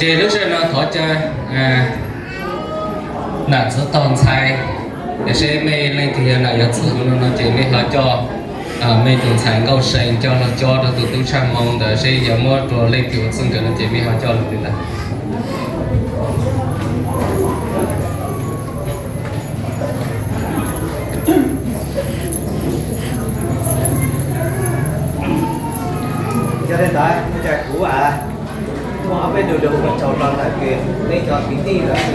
Ces lub sij hawm no thov caw nam txwv tos ntxhais, tiam sis mej leej twg yog nam yog txwv no no ces mej ho coj mej tus ntxhais Nkauj See coj los cob rau tus tub Tshaj Hmoo ntawd seb yog muab rau leej twg ua txij nkawm no ces mej ho coj los li ntawd. Yog li ntawd kuv muaj ob peb lus lus ua tsaug rau ntawm neb cov kwv tij los sis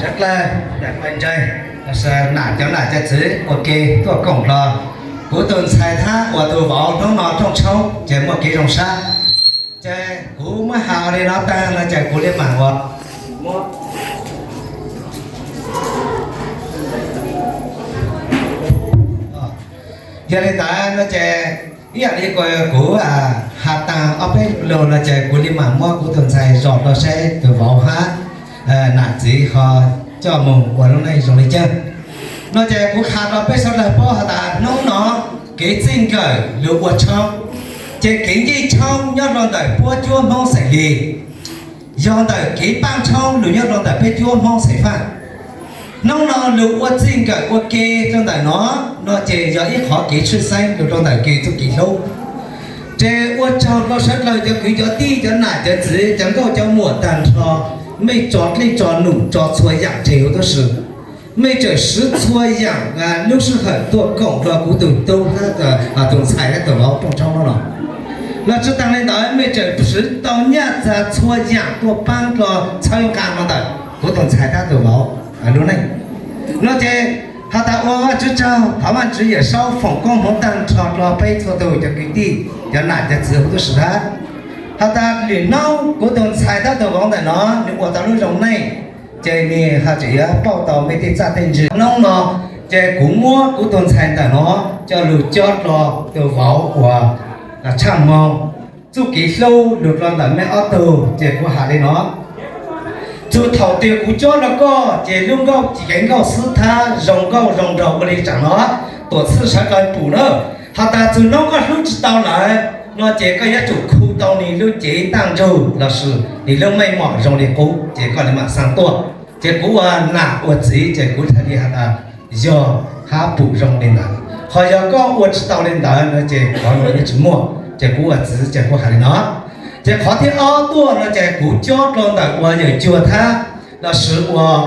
sawv dlawg, nam ntxhais, nam cov nam cov txwv ua ke tuaj koom hlo kuv tus ntxhais thiab uas tus vauv hnub no rooj tshoob ces muaj kev zoo sab. Ces kuv muab has li no tag no ces kuv li mam ua. Yog li ntawd no ces ib yam li kuv has tag ob peb lus no ces kuv li mam muab kuv tus ntxhais zov rau saib tus vauv hab nam txiv ho coj mus ua lub neej zoo li cas. No ces kuv qha rau peb sawv daws paub has tas hnub no kev txij nkawm lug ua tshoob, ces kev ncej tshoob nyob rau ntawm puab cuab Hmoob Xeem Lis, yog ntawm kev paab tshoob lug nyob rau ntawm peb cuab Hmoob Xeem Faj. Hnub no lug ua txij nkawm ua ke rau ntawm no, no ces yog ib qhov kev tshwj xeeb lug rau ntawm kev txuj kev hlub. Ces ua tsaug rau sawv dlawg cov kwv cov tij cov nam cov txiv cov nkauj cov muam tag nrho, mej tso dlej tso num tso txhua yaam tseg huv tub si. Mej txawm swv txhua yaam lub sij hawm tuaj koom rau kuv tus tub, tus ntxhais thiab tus vauv rooj tshoob no los. Los tsi taag le ntawd mej txawm swv tau nyaj txag txhua yaam tuaj paab rau txhawb nqaa no ntawm kuv tus ntxhais thiab tus vauv lub neej. No ces has tas ua Vaajtswv tsaug, thov Vaajtswv Yawm Saub foom koob hmoov taag nrho rau peb txhua tug cov kwv tij cov nam cov txiv huv tub si hab. Has tas lwm nub kuv tus ntxhais thiab tus vauv ntawm no nwg ua tau lub zoo neej, ces nwg ho tseem yuav pauj tau mej tej txaj tej ntsig. Nub no ces kuv muab kuv tus ntxhais ntawm no coj lug cob rau tus vauv uas Tshaj Hmoo. Txuj kev hlub lug rau ntawm mej ob tug ces kuv has li no. Txug thaum twg kuv cob rau koj ces lub nkauj cev nkauj xwb thab zoo nkauj zoo nraug ua li tsaam no tuam txhij sawv dlawg pum na. Has tas txug nub koj hlub tsi tau lawm no ces koj yuav tsum khu tau nwg lub cev ntaaj ntsug lossis nwg lub meej mom zoo li qub ces koj li mam xaa tuaj. Ces kuv ua nam ua txiv ces kuv txhad li has tas yog hab pum zoo li ntawd. Ho yog koj ua tsi tau li ntawd no ces qhov nuav yeej tsi muaj. Ces kuv ua txiv ces kuv has li no. Ces qhov thib ob tuaj no ces kuv cob rau ntawm uas Yawm Cuag thab lossis uas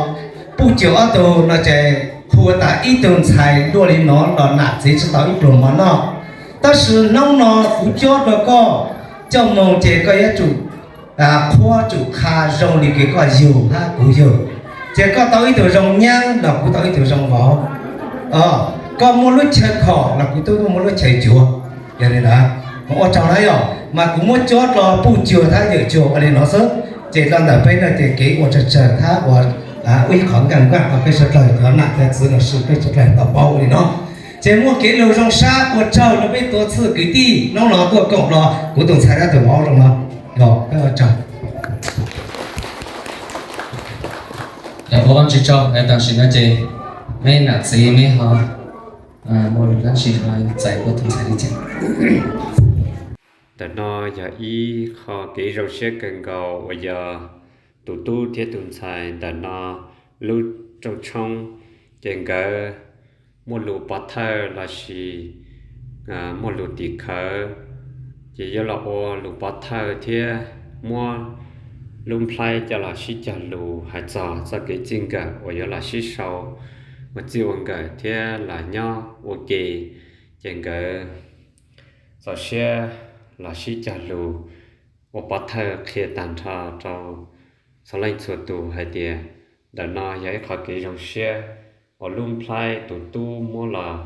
Puj Cuag ob tug no ces qhuas tas ib tug ntxhais luaj li no los nam txiv tsi tau ib pluag mov noj. Tab sis nub no kuv cob rau koj coj moog ces koj yuav tsum qhuab tsum qha zoo li kws koj yug hab kuv yug. Ces koj tau ib tug zoo nyaab los kuv tau ib tug zoo vauv. Koj muaj lub chaw khom los kuv tub muaj lub chaw cuav. Yog li ntawd, ua tsaug na yog mas kuv muab cob rau Puj Cuag thab Yawm Cuag ua li no xwb. Ces rau ntawm peb no ces kev ua tsawg tsawg thab ua ib qhov nkaaj nkaaj rau peb sawv dlawg cov nam cov txiv lossis peb sawv dlawg tau paub ua li no. Ces muaj kev lug zoo sab ua tsaug rau peb tuav txhij kwv tij nub no tuaj koom rau kuv tus ntxhais thiab tus vauv zoo no. Ua tsaug. Ua Vaajtswv tsaug, tam sim no ces meb nam txiv meb ho muaj lub dlaab tsi txais kuv tus ntxhais li cas? Ntawm no yog ib qho kev zoo siab kawg nkaus uas yog tus tub thiab tus ntxhais ntawm no lub rooj tshoob, ces nkawd muaj lus pov thawj lossis muaj lus tim khawv, ces yuav los ua lus pov thawj thiab muab lub nplhaib coj los sib cog lus hais txog txoj kev txij nkawm uas yuav los sib sau ua txij ua nkawm thiab los nyob ua ke. Ces nkawd txaus siab los sib cog lus ua pov thawj qhia tag nrho rau txhua leej txhua tus hais tias ntawm no yog ib qhov kev zoo siab uas lub nplhaib tus tub muab los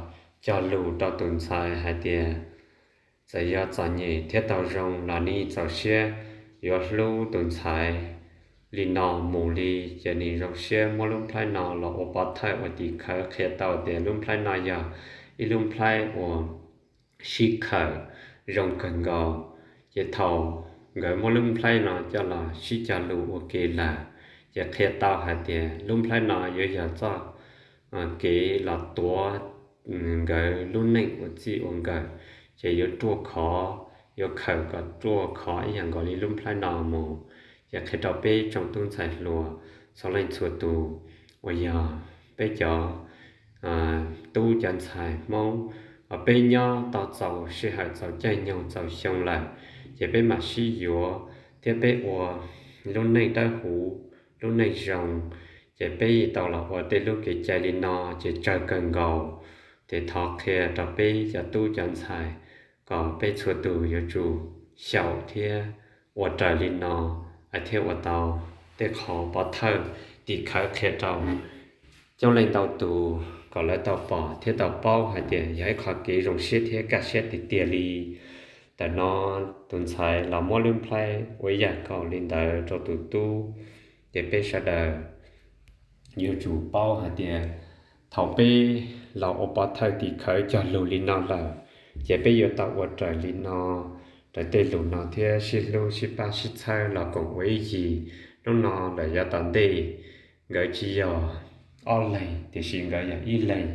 cog lus rau tus ntxhais hais tias txawm yog txom nyem thiab tau zoo los nws txaus siab yuav hlub tus ntxhais li no mus li. Ces nws zoo siab muab lub nplhaib no los ua pov thawj ua tim khawv qhia tau tias lub nplhaib no yog ib lub nplhaib uas sib khawm zoo kawg nkaus. Ces thaum nkawd muab lub nplhaib no coj los sib cog lus ua ke lawm, ces qhia tau hais tias lub nplhaib no yuav yog txoj kev los tuav nkawd lub neej ua txij ua nkawm, ces yuav ruaj khov yuav khaws kom ruaj khov ib yam nkaus li lub nplhaib no mus. Ces qhia rau peb tsoom tub ntxhais hluas txhua leej txhua tus uas yog peb cov tub cov ntxhais Hmoob, peb nyob tau txaus sij hawm txaus caij nyoog txaus xyoo lawm, ces peb mam sib yuav thiab peb ua lub neej dawb huv, lub neej zoo. Ces peb tau los ua tej lub kev cai li no ces tsawg kawg nkaus. Ces thov qhia rau peb cov tub cov ntxhais kom peb txhua tus yuav tsum xyaum thiab ua raws li no, thiaj ua tau tej qhov pov thawj tim khawv qhia rau coob leej ntau tus kom lawv tau pom thiab tau paub hais tias yog ib qhov kev zoo siab thiab kaj siab tiag tiag li. Ntawm no tus ntxhais los muab lub nplhaib ua ib yam nkaus li ntawd rau tus tub, ces peb sawv daws yuav tsum paub hais tias thaum peb los ua pov thawj tim khawv cog lus li no lawm, ces peb yuav tau ua raws li no, raws tej lus no thiab sib hlub sib pab sib txhawb los koom ua ib yig. Hnub no lawm yav tom ntej nkawd tsis yog ob leeg tiam sis nkawd yog ib leeg,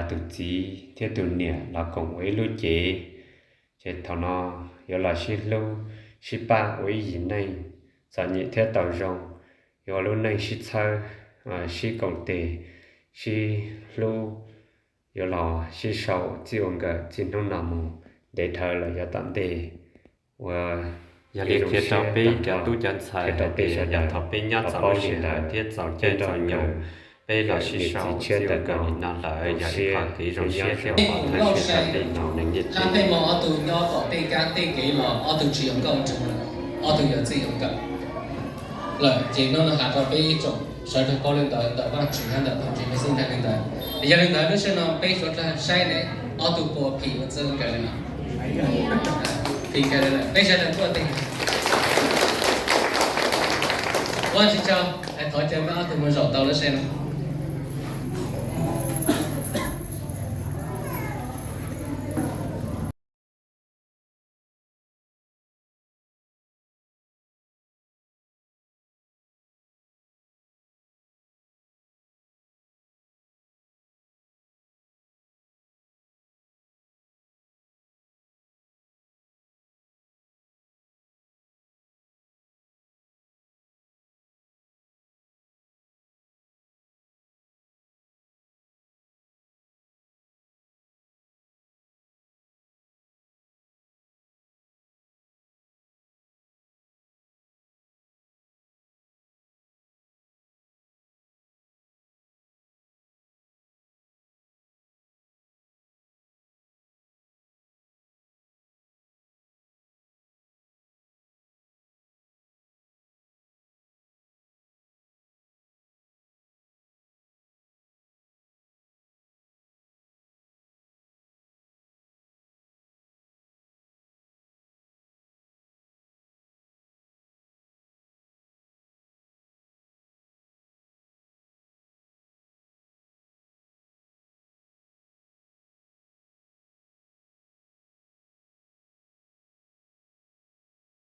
tus txiv thiab tus niam los koom ua ib lub cev. Ces thaum no yuav los sib hlub sib pab ua ib yig neej txom nyem thiab tau zoo, yuav ua lub neej sib txhawb, sib koom tes, sib hlub, yuav los sib sau txij ua nkawm txij hnub no mus ntev dhawv lawm yav tom ntej. Ua yog li qhia rau peb cov tub cov ntxhais hais tias yog thaum peb nyob txaus sij hawm thiab txaus caij txaus nyoog, peb los sib sau txij ua nkawm li no lawm yog ib qho kev zoo siab thiab pov thawj siab rau peb no neeg ntiaj teb. Ob tug nyob tom tej kab tej kev los ob tug tsis yuav nkauj nraug, ob tug yuav txij yuav nkawm lawm. Ces hnub no has rau peb tsoom sawv daws paub li ntawd ntawm Vajtswv thiab ntawm thaum ntsis peb xub ntiag li ntawd. Yog li ntawd lub sij hawm no peb suav dlawg saib ne, ob tug puas phim ua txij ua nkawm li no? Phim kawg li lawm, peb sawv daws tuaj tig. Ua tsis tsaug, thov caw peb ob tug mus zaum tau lub sij hawm no.